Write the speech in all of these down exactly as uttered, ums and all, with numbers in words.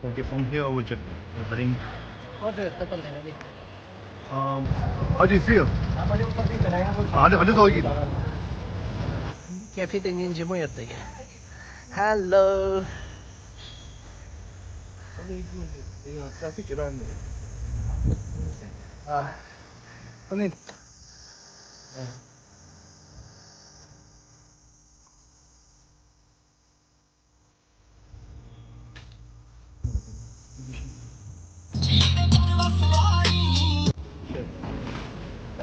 Okay, from here over to the ring. Um, how do you feel? How do, how do you feel? Cafe དེ་ཉིན་རྗེ་མོ་ཡོད་དེ། Hello. Traffic around. Ah, I mean.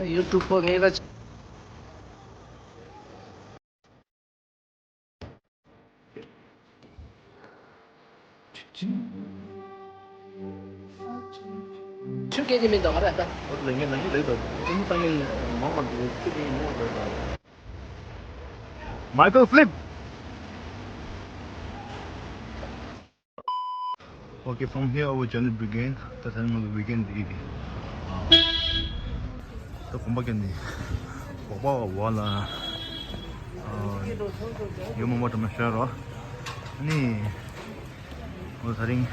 YouTube for me. ཆུ་སྐད་ཀྱི་མིང་དང་ག་རེ་ད། ལས་ངན་ལས་ངན་ལས་དང་ཨུ་ཚུགས་བཏང་མཁན་མང་མང་འདུག་ཆུ་སྐད་ཀྱི་མིང་ལས་དང་། Michael Flip. Okay, from here over Janet Brigade. ད་ད་ང་ཚོ་weekend འདི་གི་ད་གོམ་པ་བརྒྱབ་ནས་སྒོག་པ་བ་ལ་ཡོད་མ་མ་འགྲོ་མ་ཤར་རོ། ཨ་ནི་ང་ཚོ་ད་རིང་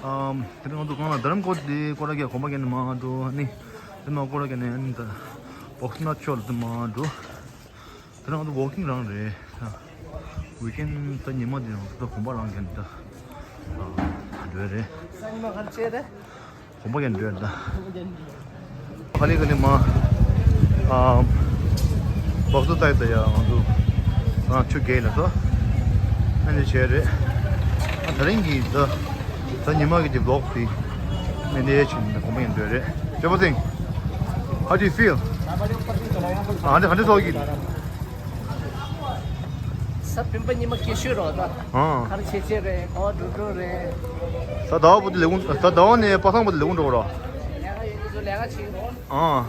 ཨམ་དེ་རིང་ང་ཚོ་གང་ལ་རྡ་རམ་ཀོར་འདི་སྐོར་ར་གི་གོམ་པ་བརྒྱབ་ནས་མར་འགྲོ། ཨ་ནི་དེ་མ་སྐོར་ར་གི་ནས་ཨ་ནི་ད་བོག་སི་ནག་ཆུ་ལ་དེ་མར་འགྲོ། ད་ང་ཚོ་walking རང་རེད། weekend ད་ཉི་མ་འདི་རང་ད་གོམ་པ་རང་གན་ད་འགྲོ་རེད། ས་ཉི་མ་ག་རེ་བྱས་རེད། གོམ་པ་གན་འགྲོ་ད། ཁ་ལི་ཁ་ལི་མ་ཨ་བོག་སི་ཏའི་ད་ཡ་ང་ཚོ་ང་ཆུ་རྐྱལ་ལ་ད་ཨ་ནི་བྱས་རེད། ཨ་ད་རིང་གི་ད་ད་ཉི་མ་གི་དེ་vlog དེ་ཨ་ནི་ཆུ་ད་གོམ་པ་གན་འགྲོ་རེད། ཇོ་པོ་སིང་། How do you feel? ཨ་འདི་ཧ་འདི་ཚོགས་ཀྱི། ས་བུན་པ་ཉི་མ་སྐྱིད་ཤོས་རོ་ད། ཨང་། གར་ཆེ་ཆེ་རེད། ག་བ་འགྲོ་འགྲོ་རེད། ས་ཟླ་བ་བུ་དེ་ལས་ཁུངས་ས་ཟླ་བ་ནས་པ་སངས་བུ་དེ་ལས་ཁུངས་འགྲོ་རོ། ལས་ཀ་ཡོད་ཚོ་ལས་ཀ་བྱེད་རོ། ཨང་།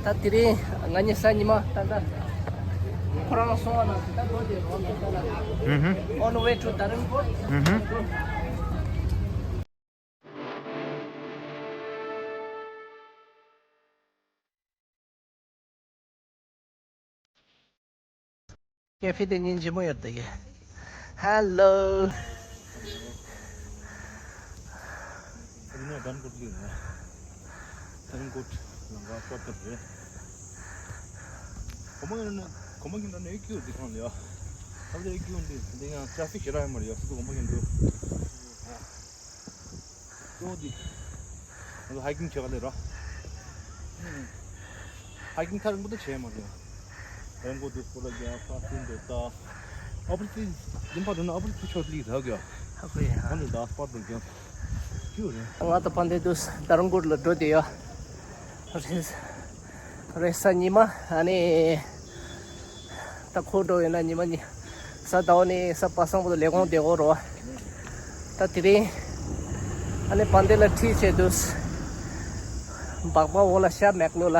ད་དེ་རིང་ང་གཉིས་ས་ཉི་མ་ད་ད་ཁོ་རང་སོང་བ་ན་ད་འགྲོ་དེ་རོ་ད་ད་ལ། ཨུ་ཧུ། On the way to Dharamkot. ཨུ་ཧུ། ཀེ་ཧྥེ་དེ་ཉིན་རྗེ་མོ་ཡོད་དེ་གི། Hello. ད་ནི་ད་ནི་ཀོ་ཏི་ལི་ན། ད་ནི་ཀོ་ཏི་ལ་ང་ཤོག་ཐབས་རེད། གོ་མ་ཡིན་ན་གོ་མ་ཡིན་ན་ཨེ་ཀྱུ་འདི་གང་ལ་ཡ། ད་ལྟ་ཨེ་ཀྱུ་འདི་འདི་ཡང་ཏྲ་ཕིག་ཞེ་དྲག་ཡོད་མ་རེད་ཡ། སུ་གོ་མ་ཡིན་འདུག་གཙོ་བོ་འདི། ང་ཚོ་ཧའི་ཀིང་བྱེད་ག་ལེ་ར། ཧའི་ཀིང་ཐག་རིང་པོ་དེ་བྱས་མ་རེད། རིང་པོ་དུ་སྐོར་ལ་རྒྱག་ཁ་སུན་དེ་ལྟ། ཨ་པར་ཏི་ལིམ་པ་དུ་ན་ཨ་པར་ཏི་ཆོ་ལི་ར་ག་ཧ་གོ་ཡ། ཧ་ནི་ད་སྤར་དུ་རྒྱག་ཁྱུ་རེད། ང་ད་པན་དེ་དུ་དར་འགོར་ལ་འགྲོ་དེ་ཡ། རེས་རེས་ས་ཉི་མ་ཨ་ནི། ད་ཁོ་འགྲོ་ཡོད་ན་ཉི་མ་གཉིས། ས་ཟླ་བ་ནས་ས་པ་སངས་པོ་ལས་ཁུངས་བསྡད་ཡོད་རོ། ད་དེ་རིང་ཨ་ནི་བན་དེ་ལ་ཁྲིད་བྱས་འདུག་སྦག་སྦག་འོག་ལ་ཤ་མེད་ལོ་ལ།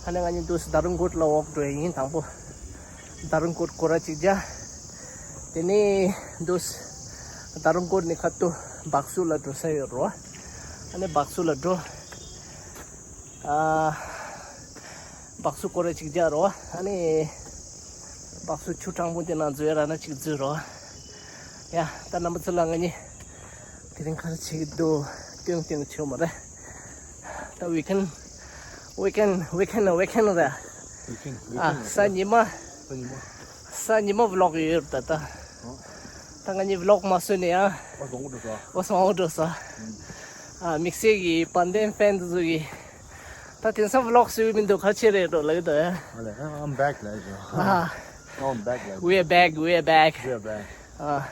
ཨ་ནི་ང་གཉིས་འདུག་དར་རུང་ཀོད་ལ་འོག་འགྲོ་ཡ་ཡིན། དང་པོ་དར་རུང་ཀོད་སྐོར་ར་གཅིག་བརྒྱ། དེ་ནས་འདུག་དར་རུང་ཀོད་ནས་ཁ་ཐུག་སྦག་སུ་ལ་འགྲོ་ས་ཡོད་རོ། ཨ་ནི་སྦག་སུ་ལ་འགྲོ། ཨ། སྦག་སུ་སྐོར་ར་གཅིག་བརྒྱ་རོ། ཨ་ནི་སྦག་སུ་ཆུ་གྲང་མོ་དེ་ནང་འཛུལ་ཡ་ར་ན་གཅིག་འཛུལ་རོ། ཡ་ད་རྣམ་པ་ཚོ་ལ་ང་གཉིས་དེ་རིང་ག་རེ་བྱེད་ཀྱི་འདུག་ཏིང་ཏིང་ཆོད་མ་རེད། ད་weekend weekend weekend weekend རེད། Weekend ཨ་weekend ས་ཉི་མ། ས་ཉི་མ། ས་ཉི་མ་vlog ཡོད་རེད་ད། ད་ང་གཉིས་vlog མ་བཟོས་ནས་ཡང་། ཨོ་སོང་འགྲོ་ས། ཨོ་སོང་འགྲོ་ས། ཨ་དམིགས་བསལ་གྱི་བན་དེ་ཕན་ཚོ་གི་ད་དེང་སང་vlog བཟོས་མི་འདུག་ག་ཆེ་རེད་འགྲོ་ལབ་འདུག་ཨ་ལེ། I'm back ལབ་ཡོད། ཨ། I'm back ལབ། We're back, we're back. We're back. ཨ།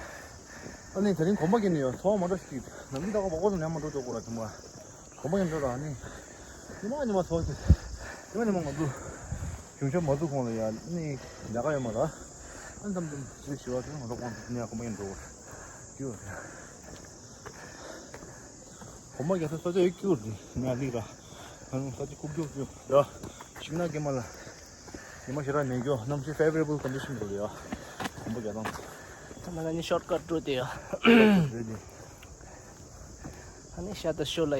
ཨ་ནི་དེ་རིང་གོམ་པ་གྱི་ནི་ཡོད་ཚོགས་མ་འགྲོ་ཞིག་ནམ་རྒྱུན་ད་ག་བ་གོ་ནས་མ་འགྲོ་འགྲོ་གོ་ར་དེ་མ། གོམ་པ་ཡིན་འགྲོ་ར་ནི། ཉི་མ་ཉི་མ་ཚོགས་ཀྱི། ཉི་མ་ཉི་མ་ང་ཚོ། གཞུང་ཞབས་མ་ཚུགས་གོང་ལ་ཡ་ནི་ལས་ཀ་ཡོད་མ་ར། ཨ་མཚམས་མཚམས་ཅིག་ཞུ་བ་དེ་ང་ཚོ་གོང་དུ་ནས་གོམ་པ་ཡིན་འགྲོ། ཀྱུ། གོམ་པ་རྒྱག་ས་ས་ཆ་ཡོད་ཀྱུ་རེད་ང་ལི་ར། ང་ཚོ་ས་ཆ་ཁུག་ཀྱུ་ཀྱུ་ར། ཤིང་ནགས་དཀྱིལ་མ་ལ། ཉི་མ་ཞེ་དྲག་མེད་ཀྱོ་གནམ་གཤིས་favorable condition འགྲོ་ཡ། གོམ་པ་རྒྱག་སྟངས། ད་ང་ནི་shortcut འགྲོ་དེ་ཡ། རེད་དེ། ཨ་ནི་ཤ་ད་ཤོ་ལ་ཡ།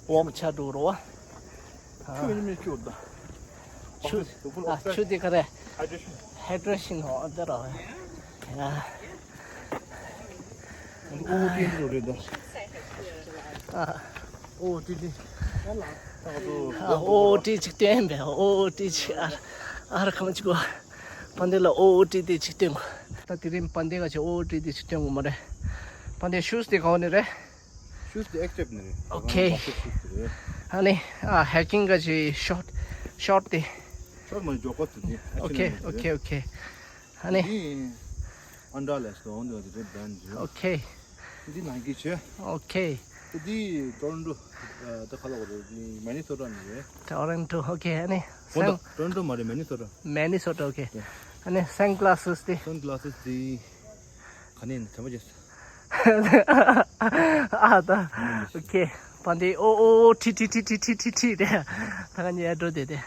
walk ཆ་འགྲོ་རོ། ཆུ་ཡིན་མིན་ཆུ་ད། ཆུ། ཨ་ཆུ་དེ་ག་རེ། hydration ཧོ་དེ་ར། ཡ། ཨོ་ཏི་འགྲོ་རེད་ད། ཨ། ཨོ་ཏི་ཏི། ཨོ་ཏི་ཅིག་སྟོན་པས། ཨོ་ཏི་ཅིག་ཨ། ཨ་ར་ཁམ་ཅིག་གོ། པན་ཏེ་ལ་ཨོ་ཏི་ཏི་ཅིག་སྟོན་གོ། ད་དེ་རིང་པན་ཏེ་ག་ཅིག་ཨོ་ཏི་ཏི་ཅིག་སྟོན་གོ་མ་རེད། པན་ཏེ་ཤུས་དེ་ག་བ་ནས་རེད། ཤུས་དེ་ཨེག་སི་ཊེབ་ནས་རེད། ཨོ་ཁེ། ཤུས་དེ་རེད། ཨ་ནི་ཨ་ཧེ་ཀིང་ག་ཅིག་ཤོར་ཊི་ཤོར་ཊི་དེ། ཤོར་ཊི་མ་ཇོ་ཀོ་དེ་དེ། ཨོ་ཁེ་ཨོ་ཁེ་ཨོ་ཁེ། ཨ་ནི། འདི་ཨན་ཌར་ལེ་སི་དང་འདི་རེད་བན་ཇི། ཨོ་ཁེ། འདི་ནའི་ཀི་བྱས། ཨོ་ཁེ། འདི་ཊོ་རོན་ཊོ། ད་ག་ལ་བ་རེད། མི་ནི་སོ་ཊ་ནས་རེད། ཊོ་རོན་ཊོ། ཨོ་ཁེ། ཨ་ནི་ཧོ་ད་སན། ཊོ་རོན་ཊོ་མ་རེད། མི་ནི་སོ་ཊ། མི་ནི་སོ་ཊ། ཨོ་ཁེ། ཨ་ནི་སན་གི་ལ་སི་དེ། སན་གི་ལ་སི་དེ་ག་ནས་ནི་དྲན་པ་བརྗེད་སོང་། ཨ་ད། ཨོ་ཁེ། པན་ཏེ་ཨོ་ཨོ་ཁྲི་ཁྲི་ཁྲི་ཁྲི་ཁྲི་ཁྲི་ཁྲི་རེད། ད་ག་ཉལ་འགྲོ་བསྡད་དེ།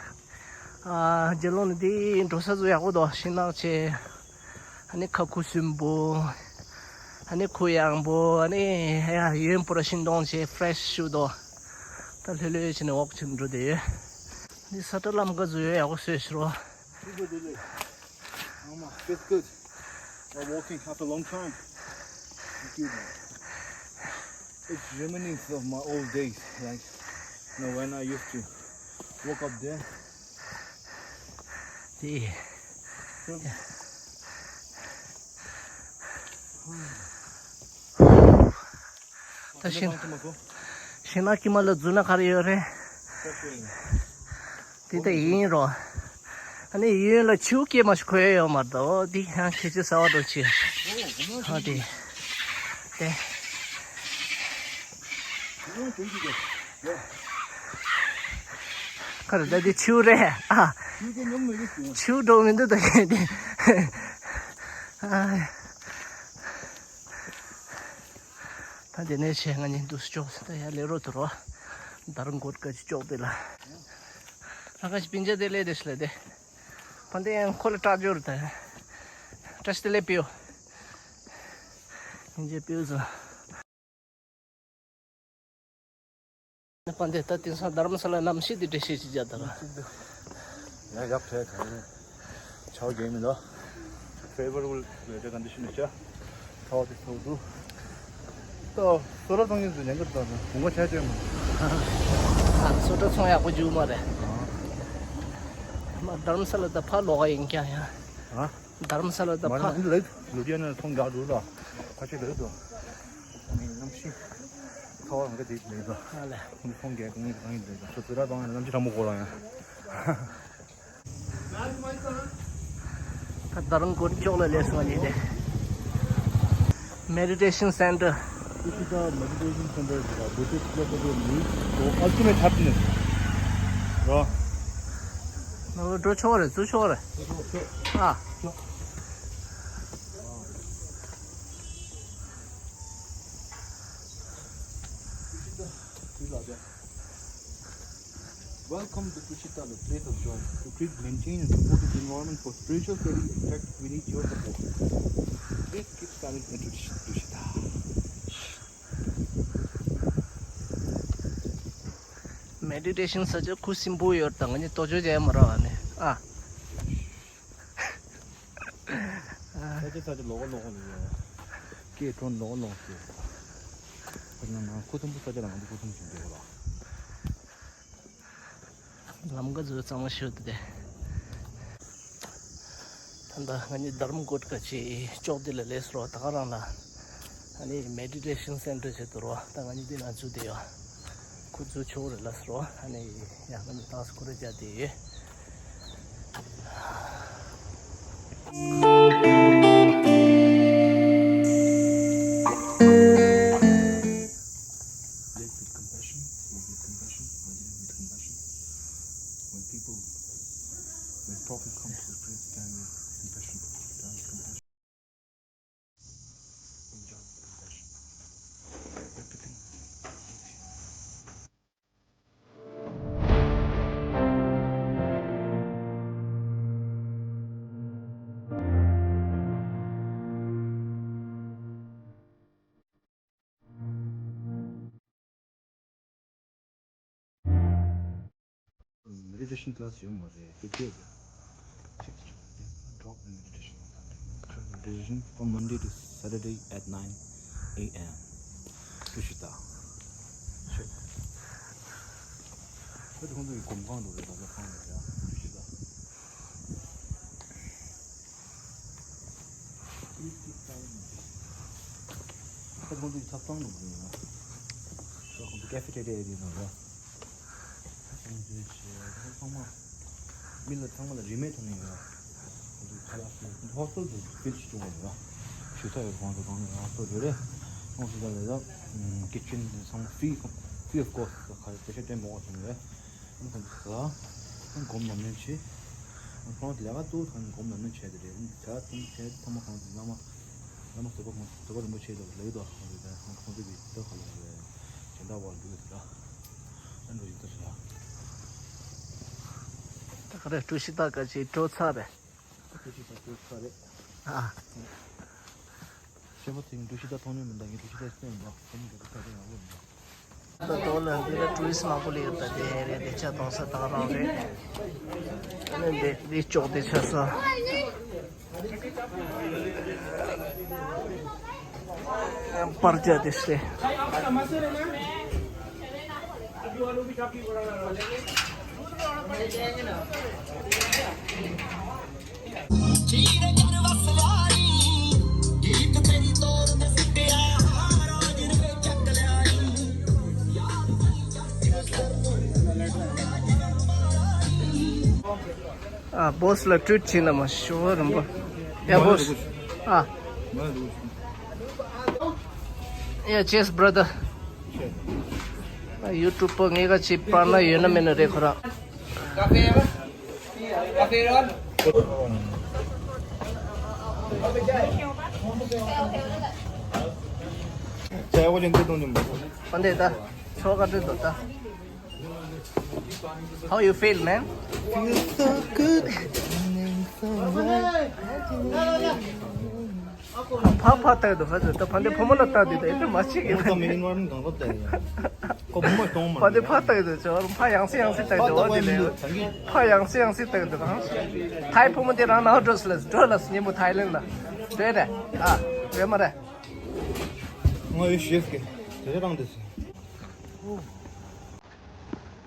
ཨ་རྒྱལ་ལོ་ནི་འདི་འགྲོ་ས་ཚོ་ཡག་པོ་འདུག་ཤིང་ནགས་ཆེ། ཨ་ནི་ཁ་ཁུ་སིམ་པོ། ཨ་ནི་ཁུ་ཡངས་པོ། ཨ་ནི་ཡ་ཡུན་པོ་ར་ཤིང་སྡོང་ཆེ་ཕི་རེ་ཤི་ཤུ་འདུག་ད་ལྷོད་ལྷོད་བྱས་ནས་ཝོག་བྱས་ནས་འགྲོ་བསྡད་ཡོད། འདི་ས་ཁྲ་ལམ་ཀ་ཚོ་ཡོད་ཡག་པོ་བཟོས་ཤག་རོ། Super Dudley. How much? Feels good. We're walking after a long time. Thank you, man. It's reminiscence of my old days, like, you know, when I used to walk up there. དེ། ད་ཤིང་། ཤིང་ནགས་དཀྱིལ་མ་ལ་འཛུལ་ན་ག་རེ་ཡོད་རེད། དེ་ད་ཡིན་རོ། ཨ་ནི་ཡུན་ལ་ཆུ་སྐྱེས་མ་ཞིག་གོ་ཡ་ཡོད་མ་རེད་ད། འོ་འདི་ཡང་ཁྱེད་ཚོས་ཟ་བ་འགྲོ་ཆེ། ཨ་དེ། དེ། ཁ་རེ་ད་དེ་ཆུ་རེད་ཨ། ཆུ་འགྲོ་མི་འདུག་ད་ཁྱེད་དེ། ཨ། ད་དེ་ནས་བྱས་ང་གཉིས་འདུག་སེ་ཅོག་ད་ཡར་སླེབས་རོགས་ཐུབ་རོགས། དར་མགོ་ཀ་ཅིག་ཅོག་དེ་ལ། ང་ཁ་ཅིག་སྤུན་ཀྱག་དེ་སླེབས་དེ་ཤི་ལ་དེ། ཕ་དེ་ཡང་ཁོ་ལ་སྐྲག་འཇོར་དེ། བཀྲ་ཤིས་བདེ་ལེགས་པིའོ། སྙིང་རྗེ་པིའུ་ཚོ། པན་ཏེ་ད་དེང་སང་དྷ་རམ་ས་ལ་གནམ་གཤིས་དེ་འདྲ་ཞིག་ཅིག་བྱ་དང་། ཡང་ཡག་ཐལ་གང་ཡིན། ཆར་རྒྱག་མི་འདུག Favorable weather condition ནས་བྱ། ཐོག་དེ་ཐོག་ཏུ། ཏོ། སོ་ར་ཚོང་ཡིན་ཟེར་ཉན་གི་འདུག་ད་དགུན་ཁ་ཆར་བཅད་མ། ཨ་སོ་ར་ཚོང་ཡག་པོ་འཇུག་མ་རེད། མ་དྷ་རམ་ས་ལ་ད་ཕར་ལོག་ག་ཡིན་ཀྱང་ཡང་། ཨ། དྷ་རམ་ས་ལ་ད་མ་ཕ། རེད་ལ་ལུ་དི་ཡ་ན་ཚོང་རྒྱག་འགྲོ་ལ་ཁ་ཆེ་ལ་འདུག་ནི་གནམ་གཤིས་ཚ་བ་རང་ག་དེ་ལས་ལ། ཨ་ལས། ཁོང་ཚོང་རྒྱག་གང་ཡིན་གང་ཡིན་ལས་ལ་སོ་སོ་ར་བང་གནམ་གཤིས་གྲང་མོ་གོ་ར་ཡང་། ད་རྡ་རམ་གོར་ཅོག་ལ་སླེབས་སོང་ནི་དེ། Meditation Center. This is the meditation center, uh, Buddhist philosophy of me. So, ultimate happiness. ནང་ལ་འགྲོ་ཆོག་རེད། འཛུལ་ཆོག་རེད། ཨ། Welcome to Tushita, the place of joy. To create, maintain and support this environment for spiritual study, in fact, we need your support. Please keep silent and Tushita. Meditation ས་ཆ་ཁུ་སིམ་པོ་ཡོད་དང་ནི་ཏོ་ཅོ་ཅེ་མ་ར་བ་ནི་ཨ། ས་ཆ་ས་ཆ་ལོག་ལོག་ལ་ཡོད། སྐད་གྲོན་ལོག་ལོག་སྐད། ཁོ་ན་ན་ཁུ་སིམ་པོ་ས་ཆ་ལ་ང་ཚོ་ཁུ་སིམ་པོ་ཞིག་འདུག་ལ། ལམ་ཀ་ཚོ་གཙང་མ་ཤོད་དེ། ད་ལྟ་ང་གཉིས་དྷརམ་གོཊ་ཀ་ཅིག་ཅོག་འདི་ལ་སླེབས་སོང་། ད་ག་རང་ལ་ཨ་ནི་Meditation Center ཅིག་འདུག་རོ། ད་ང་གཉིས་འདི་ན་འཛུལ་བསྡད་ཡོད། ཁོ་འཛུལ་ཆོག་རེད་ལབ་སོང་། ཨ་ནི་ཡང་ང་གཉིས་ཏོག་ཙམ་ཁོ་ར་རྒྱག་བསྡད་ཡོད། Live with compassion, live with compassion, live with compassion. When people, when problem comes to the place, stand with compassion, stand with compassion. Enjoy with compassion. Everything. Meditation class ཡོད་མ་རེད། དེ་སྐད་ཅིག་ཅིག་drop in meditation on Sunday. Meditation from Monday to Saturday at nine. ཨེ་ཨེམ། ཀྲུའུ་ཞི་ཏ། ཤོད། ད་དེ་ཁོང་ཚོ་གི་སྒོམ་ཁང་འདུག་རེད། ད་ལྟ་ཁང་འདུག་རེད། ཀྲུའུ་ཞི་ཏ། ད་ཁོང་ཚོ་གི་ཐབ་ཚང་འདུག་རེད། ད་ཁོང་ཚོ་ཀེ་ཕེ་ཊེ་རི་ཡ་ཨེ་རི་ཡ་འདུག་རེད། ཚང་མ་མི་ལ་ཚང་མ་ལ་རིན་མེད་ཐོབ་ནི་ཡོད། ཁོང་ཚོ་ཁ་ལག་ཧོ་སི་ཊེལ་དུ་བིལ་ཞིག་བྱུང་བ་ཡོད། ཞུ་ས་ཡོད། ཁོང་ཚོ་གང་ནས་ཧོ་སི་ཊེལ་ཡོད་རེད། ཁོང་ཚོ་ལ་ལ་ཀི་ཅན་ཚང་མ་ཧྥི་རི་ཧྥི་ཨོཕ་ཁོ་སི་ག་རེ་པེ་ཤ་སྟོན་མོ་བ་བྱུང་ཡོད། ཁོང་ཚོ་ལ་སྒོམ་ཉམས་ལེན་བྱེད། ཁོང་ཚོ་ལས་ཀ་ཏུ་ཁོང་སྒོམ་ཉམས་ལེན་བྱས་ཏེ་རེད། ད་དུང་བྱས་ཐོག་མ་ཁོང་ཚོ་བླ་མ་བླ་མ་བཟོད་པ་ཁོང་བཟོད་པ་རིན་པོ་ཆེ་དང་ལེགས་དོ། ཁོང་ཚོ་ད་ཁོང་ཚོ་གི་ད་ག་ལ་རེད། སྦྱིན་བདག་བར་འདུག་ཟེར་ལ། ཨ་འགྲོ་ཡིན་ད་ཟེར་ལ། ད་ག་རེ་ཀྲུའུ་ཞི་ཏ་ག་ཅིག་འགྲོ་ཚར་རེད། ཀྲུའུ་ཞི་ཏ་འགྲོ་ཚར་རེད། ཨ། ཤེས་པ་དེང་ཀྲུའུ་ཞི་ཏ་མཐོང་མྱོང་མི་འདུག་ངས་ཀྲུའུ་ཞི་ཏ་ཤེས་མ་ཁོང་གི་ཁ་ཏོན་ཡག་པོ་མི་འདུག་ད་དོ་ལ་འདི་ལ་ཀྲུའུ་རི་སི་མང་པོ་སླེབས་ཡོད། ད་དེ་རེད། དེ་ཆ་གཏོང་ས་ད་ག་རང་རེད། ཨ་ནི་འདི་འདི་ཅོག་དེ་ཆ་ས། པར་རྒྱག་དེ་སྟེ། ཨ་བོ་སི་ལ་ཊུ་ཝིཊ་བྱིན་ན་མ་ཤོར་རམ་པ། ཡ་བོ་སི། ཨ། ཡ་ཅེས་བྷ་ར་དར། ཡུ་ཊུབ་པ་ངེས་ཀ་ཅིག་པར་ན་ཡོད་ན་མེད་ན་རེད་ཁོ་རང་། ཨ་འདི་ད་ཆོ་ག་འདྲི་འདུག་ད། How you feel, man? Feels so good. ཕ་ཕ་ལྟ་འདུག་ཕ་ཚོ་ད་ཕ་འདི་ཕོ་མོ་ལ་ལྟ་འདུག་ད་ཡིན་ད་མ་ཅིག་གི་ཕ་འདི་ཕ་ལྟ་འདུག་ཅོ་ཕ་ཡང་སེ་ཡང་སེ་ལྟ་འདུག་འོ་དེ་ལས་ཕ་ཡང་སེ་ཡང་སེ་ལྟ་འདུག་ཐའི་ཕོ་མོ་དེ་རང་ནང་འགྲོ་སི་ལ་འགྲོ་ལ་སི་ཉིན་མོ་ཐའི་ལེན་ལ་འགྲོ་རེད། ཨ་རེད་མ་རེད། ང་ཡོད་ཤེས་ཀྱི་དེ་རང་དེ་སི།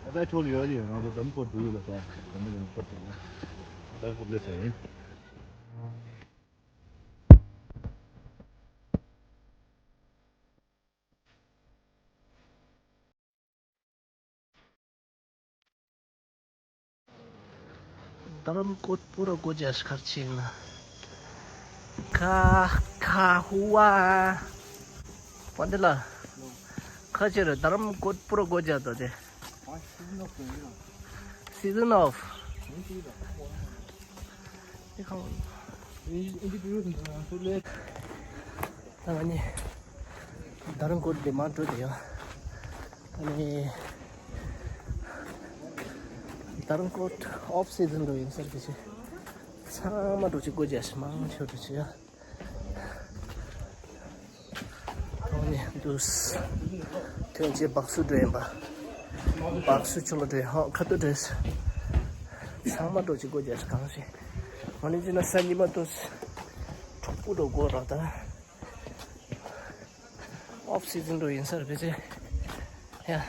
ཨ་ད་ཁྱོད་ཡོད་རེད། ང་ཚོ་དམ་པོ་འགྲོ་ཡོད་ལ་ད་དམ་པོ་ཡོད་པ་དང་དམ་པོ་ལས་ས་ཡིན། རྡ་རམ་ཀོད་པུ་ར་སྒོ་རྒྱག་ཤག་ཅིག་ན། ཁ་ཁ་ཧུ་བ། པ་འདི་ལ། ཁ་ཅིག་རེད། རྡ་རམ་ཀོད་པུ་ར་སྒོ་རྒྱག་དོ་དེ། Season of། ད་ང་ནི་རྡ་རམ་ཀོད་འདི་མ་འགྲོ་དེ་ཡོད། ཨ་ནི་རྡ་རམ་ཀོད་ཨོཕ་སི་ཛན་འགྲོ་ཡིན་ཟེར་གི་ཆེ། ཚང་མ་འགྲོ་ཅིག་སྒོ་རྒྱག་ཤི་མང་ཆེ་འགྲོ་ཅིག་ཡ། ཐོག་ནས་འདུག་ཐོན་རྗེས་སྦག་སུ་འགྲོ་ཡིན་པ། སྦག་སུ་ཆུ་ལ་འགྲོ་ཡིན། ཧོ་ཁ་ཏུ་འགྲོ་ཡིན། ཚང་མ་འགྲོ་ཅིག་སྒོ་རྒྱག་ཤི་གང་ཞིག་ང་ནི་ཅི་ན་ས་ཉི་མ་འདུག་གྲོགས་པོ་འགྲོ་དགོས་ར་ད། ཨོཕ་སི་ཛན་འགྲོ་ཡིན་ས་རེད་པས་ཚེ། ཡ།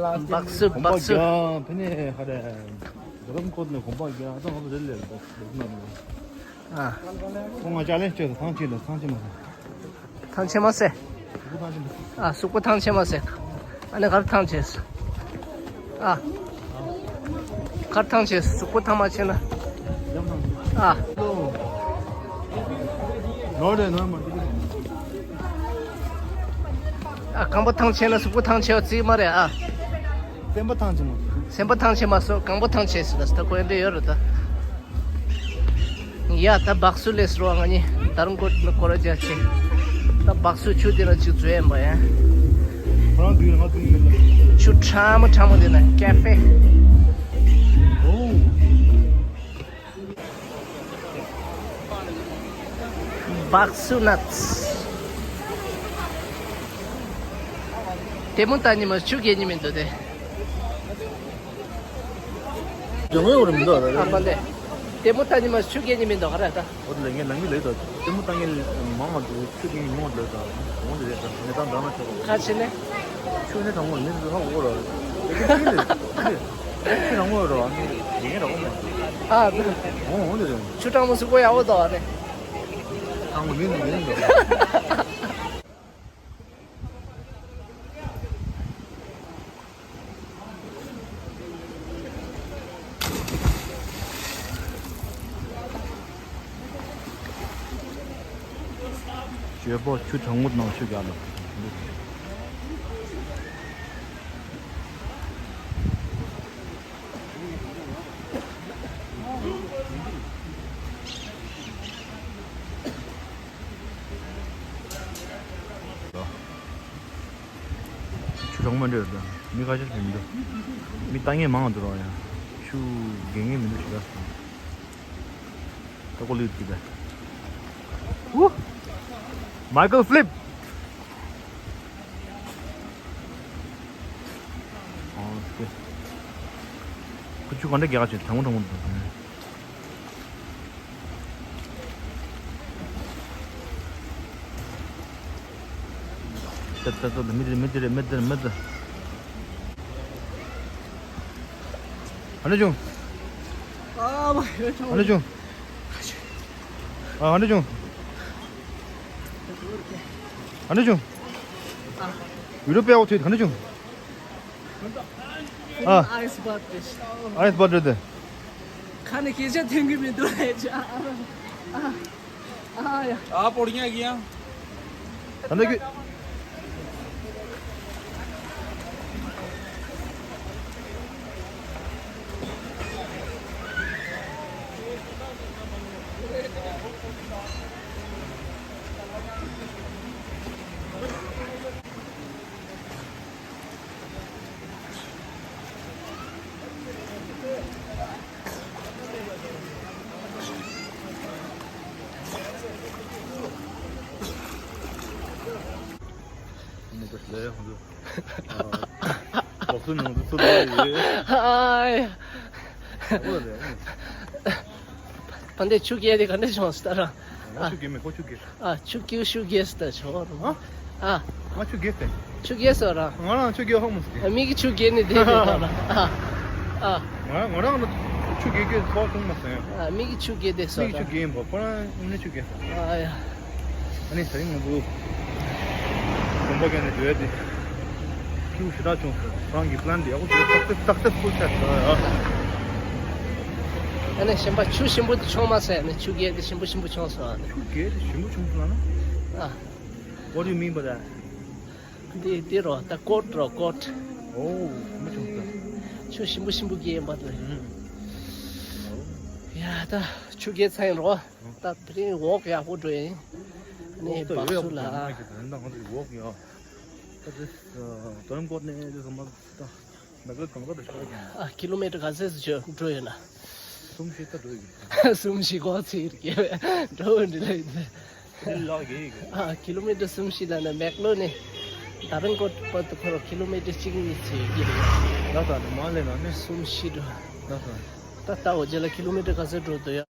སྦག་སུ་སྦག་སུ། ཕ་ནས་ཧ་ར། རྡ་རམ་ཀོད་ནས་གོམ་པ་རྒྱག་ཨ་ཙང་ཧ་ར་རེད་ལས་རྡ་རམ་ཀོད་ནས། ཨ། ཁོང་ང་ཅ་ལན་སྤྲད་སོང་། ཐང་ཆད་ལ་ཐང་ཆད་མ་སོང་། ཐང་ཆད་མ་སོང་། ཨ་གཟུགས་པོ་ཐང་ཆད་མ་སོང་། ཨ་ནི་གར་ཐང་ཆད་སོང་། ཨ། གར་ཐང་ཆད་སོང་། གཟུགས་པོ་ཐང་མ་ཆད་ན། ཨ། ཨ་རྐང་པ་ཐང་ཆད་ན་གཟུགས་པོ་ཐང་ཆད་པ་རྩིས་མ་རེད་ཨ། སེམས་པ་ཐང་ཆད་མ་སོང་། སེམས་པ་ཐང་ཆད་མ་སོང་། རྐང་པ་ཐང་ཆད་སོང་། ད་ད་ཁོ་ཡ་འདྲ་ཡོད་རེད་ད། ཡ་ད་སྦག་སུ་ལས་རོ་ང་ནི་རྡ་རམ་ཀོད་ནས་སྐོར་ར་རྒྱག་ཆེ། ད་སྦག་སུ་ཆུ་དེ་ར་ཅིག་འཛུལ་ཡིན་པ་ཡ། ཆུ་གྲང་མོ་གྲང་མོ་འདི་ན་ཀ་ཧྥེ། བག་སུ་ནཊ། དེ་མོ་ལྟ་ཉི་མ་ཆུ་རྒྱས་ཉི་མི་འདུག་སྟེ། ཡོང་ཡོང་རེད་མི་འདུག་ཨ། ཨ་མ་ལེ། དེ་མོ་ལྟ་ཉི་མ་ཆུ་རྒྱས་ཉི་མི་འདུག་ག་ར་ད། འོ་དེ་ལས་ངས་ལང་མི་ལས་ད། དེ་མོ་ལྟ་ངས་མང་ང་འདུག་ཆུ་རྒྱས་ཉི་མ་ལས་ད། འོ་དེ་རེད་ད། ངས་ད་འདང་ན་ཆོག་ཁ་ཆེ་ནས། ཆུ་ནས་དྲང་མོ་ནས་ཧ་གོ་ར། དེ་གི་ཆུ་ནས་ཆུ་དྲང་མོ་ར་ངས་དེ་ངས་ར་གོ་མ། ཨ་འོ་འོ་དེ་རེད། ཆུ་དྲང་མོ་སུ་གོ་ཡག་པོ་འདུག་ཨ་ནས། དྲང་མོ་མིན་འདུག་མིན་འདུག་བརྗོད་པོ་ཆུ་གྲང་མོ་ནང་ཆུ་རྒྱག་ལ། ཆུ་གྲང་མོ་འདྲ་ཡོད་ད། མི་ཁ་ཤས་ཕེབས་མི་འདུག་མི་ལྟ་མཁན་མང་འདུག་རོགས་ཡ། ཆུ་རྒྱག་མཁན་མི་འདུག་ཞེ་དྲག་སོང་། ད་ཀོ་ལི་ཡོད་ཀྱི་ད། ཝུ། མའི་ཀལ་ཕི་ལིབ། ཨོ་ཀེ། ཁོ་ཆུ་ག་འདྲ་རྒྱག་བྱེད་གྲང་མོ་གྲང་མོ་འདུག་ཏ་ཏ་ཏ་མི་དེ་མི་དེ་མི་དེ་མི་དེ། ཨ་ནེ་ཆུང་། ཨ་ནེ་ཆུང་། ཨ་ནེ་ཆུང་། ཨ་ནེ་ཆུང་། བི་ཌིའོ་པའོ་ཐུད་ཨ་ནེ་ཆུང་། ཨ། ཨའི་སི་བྷ་ཏི་རེད། ཨའི་སི་བྷ་ཏི་རེད་དེ། ཁ་ནས་སྐད་ཆ་ཐོན་གི་མི་འདུག་ཨ། ཨ་ཡ། ཨ་པོ་རི་ཉག་གི་ཡང་། ད་ནི་གི། ཨ་ཡ། ད་འདི་ཆུ་རྒྱས་དེ་ག་འདྲ་བྱུང་སྟ་ར། ང་ཆུ་རྒྱས་མེད་ཁོ་ཆུ་རྒྱས། ཨ། ཆུ་རྒྱས་ཆུ་རྒྱས་སྟ་ཆོག་ར། ཨ། ང་ཆུ་རྒྱས་ཏེ། ཆུ་རྒྱས་སོ་ར། ང་རང་ཆུ་རྒྱས་ཧོ་མོ་སི། མིག་གི་ཆུ་རྒྱས་ནི་དེ་དེ་ར། ཨ། ཨ། ང་རང་ང་རང་ཆུ་རྒྱས་རྒྱས་ཐོག་སོང་མ་སོང་ཡ། ཨ། མིག་གི་ཆུ་རྒྱས་དེ་སོ་ར། མིག་གི་ཆུ་རྒྱས་ཡིན་པ་ཁོ་རང་ནི་ཆུ་རྒྱས་སོ། ཨ་ཡ། ཨ་ནི་ད་རིང་ང་ཚོ་གོམ་པ་བརྒྱབ་ནས་འགྲོ་ཡ་དེ་ཁྱེའུ་ཞེ་དྲག་བྱུང་སོང་། རང་གི་པི་ལན་དེ་ཡག་པོ་བྱས། སག་སེ་སི་སག་སེ་སི་ཕུལ་ཆགས་སོང་། ཨ་ནི་གཞན་པ་ཆུ་ཞིམ་པོ་དེ་མཆོང་མ་སོང་། ཨ་ནི་ཆུ་རྒྱས་དེ་ཞིམ་པོ་ཞིམ་པོ་མཆོང་སོང་། ཨ་ནི་ཆུ་རྒྱས་དེ་ཞིམ་པོ་མཆོང་སོང་ལ་ན། ཨ། What do you mean by that? འདི་འདི་རོ་ད་ཀོད་རོ་ཀོད། ཨོ་མ་མཆོང་སོང་། ཆུ་ཞིམ་པོ་ཞིམ་པོ་རྒྱས་ཡིན་པ་དེ། ཨོ། ཡ་ད་ཆུ་རྒྱས་ཚར་ཡིན་རོ། ད་དེ་རིང་ཝོག་ཡག་པོ་འགྲོ་ཡིན། ཨ་ནི་ཝོག་ད་བག་ཡོད་ཡག་སུ་ལ། པོ་འགྲོ་ཡིན་ན་ད་ང་ཚོ་ཝོག་ཡོད། ད་དེ་ཏོ་རིམ་ཀོད་ནས་དེ་ཚང་མ་ད་མེག་ལོར་གང་ས་དུ་ཤོར་ཡིན། ཨ། ཀི་ལོ་མི་ཊར་ག་ཚོད་ཅིག་འགྲོ་ཡོད་ན། གསུམ་བཞི་ད་འགྲོ་ཡོད། གསུམ་བཞི་གོ་ཚིག་རྒྱས་འགྲོ་འདི་ལ་ཡིན། དེ་ལག་གི། ཨ། ཀི་ལོ་མི་ཊར་གསུམ་བཞི་ལ་ན་མེག་ལོར་ནས་ཏོ་རིམ་ཀོད་བར་དུ་ཁོ་རང་ཀི་ལོ་མི་ཊར་གཅིག་གཉིས་ཚོད་ཀྱི་རེད། ད་ད་མ་ལས་ན་ནི་གསུམ་བཞི་འགྲོ། ད་ད། ད་ལྟ་འོ་རྗེས་ལ་ཀི་ལོ་མི་ཊར་ག་ཚོད་འགྲོ་འདུག་ཡ།